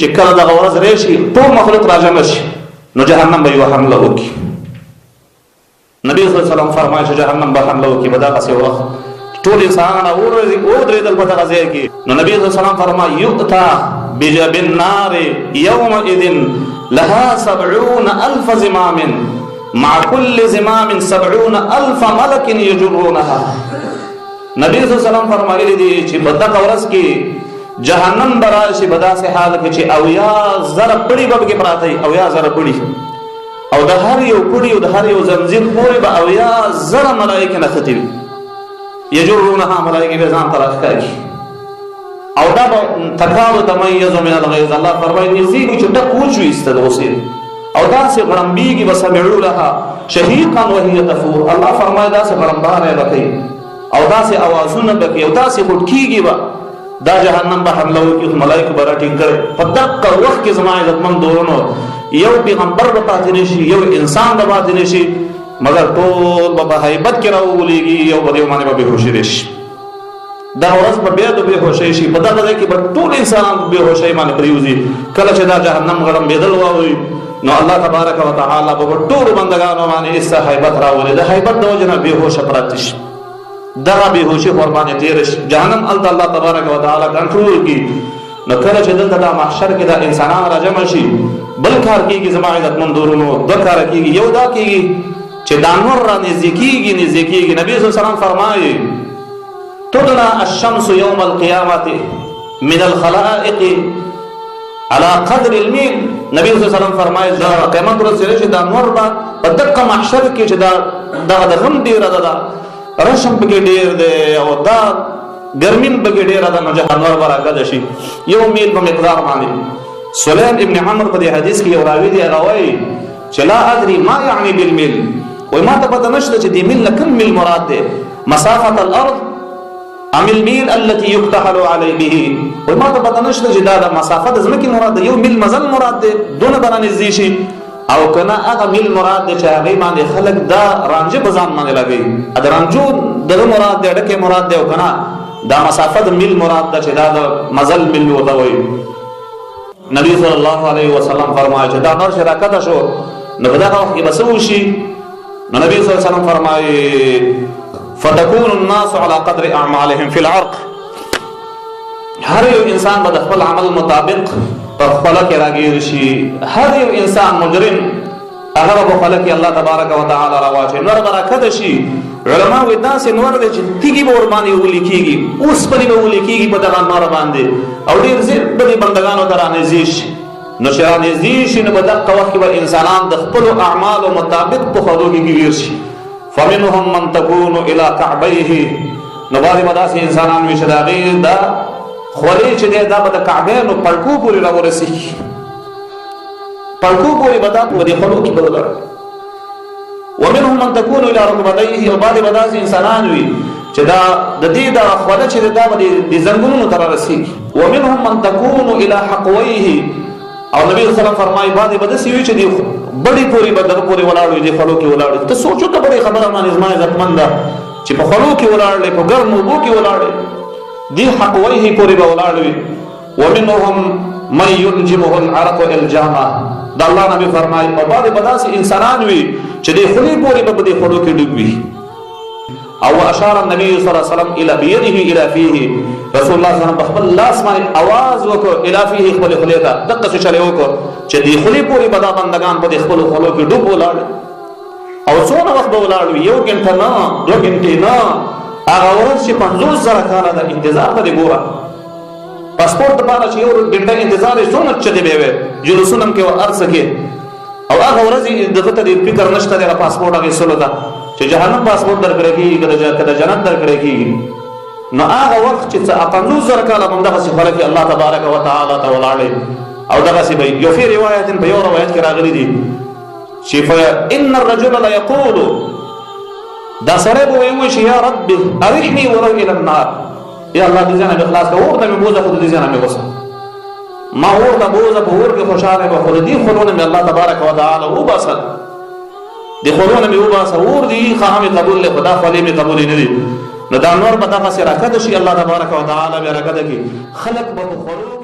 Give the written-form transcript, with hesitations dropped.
چې کله دغه ورځ راشي ټول مخلوق راجمع شي، نو جهنم به یوه حمله وکړي. نبی صلی الله علیه وسلم فرمایي چې جهنم به حمله وکړي په دغسې وخت ټول انسانان ودرېدل په دغه ځای کې. نو نبی صلی الله علیه وسلم فرمایي یؤتا بالنار یومئذ لها 70,000 زمام مع كل زمام 70,000 ملک یجرونها. نبی صلی الله علیه وسلم فرمایلی دي چې په دغه ورځ کې جهنم به راشي په داسې حال کې چې 70,000 پړي به پکې پراته وي، 70,000 پړي، او د هر یو پړي او د هر یو زنځیر پورې به 70,000 ملایکې نښتې وي. یجرونها، ملایکې به ځان ته راښکاږي، او دا به تکاد تمیز من الغیظ. الله فرمایي نږدې وي چې ټک وچوي د غصې، او داسې غړمبېږي به سمعو لها شهیقا وهي تفور. الله فرمایي داسې غړمباری به کوي او داسې اوازونه به کوي او داسې خټکېږي به. دا جهنم به حمله وکړي، خو ملایکو به راټینګ کړی. په دقه وخت کې زما عزتمند ورونو یو پیغمبر به پاتې نه شي، یو انسان به پاتې نه شي، مګر ټول به په هیبت کې راوولېږي، یو په دې باندې به بېهوشي راشي. دا ورځ به بیا د بېهوشۍ شي، په دغه ځای کې به ټول انسانان په بېهوشۍ باندې پرېوځي. کله چې دا جهنم غړمبېدل واوري، نو الله تبارک وتعالی به په ټولو بندګانو باندې ایسته هیبت راولي. د هیبت د وجې نه بېهوشه پراته شي، دغه بېهوشي خو ورباندې تېره شي. جهنم هلته الله تبارک وتعالی کنټرول کړي. نو کله چې دلته دا محشر کې دا انسانان راجمع شي، بل کار کېږي زما عزتمندو ورونو، دوه کاره کېږي. یو دا کېږي چې دا نور را نږدې کېږي، نږدې کېږي. نبی صلی الله علیه وسلم فرمایي تدنا الشمس يوم القيامة من الخلائق على قدر الميل. نبی صلی الله علیه وسلم فرمایي دا قیامت ورځ چې دا نور به په دقه محشر کې چې دا دغه د غم ډېره ده، دا رشم پکې ډېر دی او دا ګرمي هم پکې ډېره ده، نو جهنم به راکښته شي یو میل په مقدار باندې. سلیم ابن عمر په دې حدیث کې یو راوي دی، هغه وایي چې لا ادري ما يعني بالمیل، وایي ما ته پته نشته چې دې میل نه کوم میل مراد دی، مسافة الارض ام المیل التي يكتحل عليه به. وایي ما ته پته نشته چې دا د مسافه د ځمکې مراد دی، یو میل مزل مراد دی، دونه به رانږدې شي، او که نه هغه میل مراد دی چې هغې باندې خلک دا رانجه په ځان باندې لګوي، د رانجو دغه مراد دی، ډکې مراد دی، او که نه دا مسافه د میل مراد ده چې دا د مزل میل ورته وایي. نبی صلی الله علیه وسلم فرمایي چې دا نور چې راکښته شو، نو په دغه وخت کې به څه وشي؟ نو نبی صلی الله علیه وسلم فرمایي فتكون الناس على قدر اعمالهم في العرق. هر یو انسان به د خپل عمل مطابق په خپله کې راګیر شي. هر یو انسان مجرم هغه به په خپله کې الله تبارک وتعالی راواچوي. نور به راکښته شي. علما وایي داسې نور دی چې تیږې به ورباندې ویلي کېږي، اوسپنې به ویلي کېږي په دغه نور باندې، او ډېر زر به دې بندګانو ته رانږدې شي. نو چې رانږدې شي، نو په دقه وخت کې به انسانان د خپلو اعمالو مطابق په خولو کې ګیر شي. فمنهم من تكون الى كعبيه. نو بعضې به داسې انسانان وي چې د هغې دا خولې چې دی دا به د کعبینو پړکو پورې راورسېږي، پړکو پورې به دا په دې خولو کې به ولاړ. ومنهم من تكون الى ركبتيه. او بعضې به داسې انسانان وي چې دا د دې دا خوله چې دا به د زنګونونو ته رارسېږي. ومنهم من تكون الى حقويه. او نبی صلی الله علیه وسلم فرمایي بعضې به داسې وي چې د بډې پورې به دغه پورې ولاړ وي، د خولو کې ولاړ وي. ته سوچ وکړه په دې خبره باندې زما عزتمنده چې په خولو کې ولاړ دی، په ګرمو اوبو کې ولاړ دی، دې حقویه پورې به ولاړ وي. ومنهم من يلجمه العرق الجاما. د الله نبی فرمایي او بعضې به داسې انسانان وي چې دې خولې پورې به په دې خولو کې ډوب وي. او اشار النبي صلی الله علیه وسلم الى بيده الى فيه. رسول الله صلی الله علیه وسلم په خپل لاس باندې اواز وکړ الى فيه، خپلې خولې ته دقسې چل یې وکړ چې دې خولې پورې به دا بندګان په دې خپلو خولو کې ډوب ولاړ. او څونه وخت به ولاړ وي؟ یو ګنټه نه، دوه ګنټې نه، هغه ورځ چې 50,000 کاله د انتظار ته دې ګوره. پاسپورټ دپاره چې یو ګنټه انتظار یې څومره چغې به وې، جلوسونه هم کې وه، هر څه کې، او هغه ورځ یې دغه ته دې فکر نشته دی هغه پاسپورټ اخیستلو ته چې جهنم پاسپورټ درکړی کېږي که د جنت درکړی کېږي. نو هغه وخت چې څه 50,000 کاله به همدغسې خلک الله تبارک وتعالی ته ولاړې او دغسې به یو فی روایت په یو روایت کې راغلي دي چې فإن الرجل ليقول، دا سړی به وایي چې یا رب ارحني ولو الى النار، یا الله دې ځای نه مې خلاص کړه، اور ته مې بوځه، خو د دې ځای نه مې وسه، ما اور ته بوځه، په اور کې خوشحاله یم، خو د دې خولو نه مې الله تبارک وتعالی وباسه، د خولو نه مې وباسه، اور دې ښه مې قبول دی، خو دا خولې مې قبولې نه دي. نو دا نور به دغسې راکښته شي، الله تبارک وتعالی به راکښته کړي، خلک به په خولو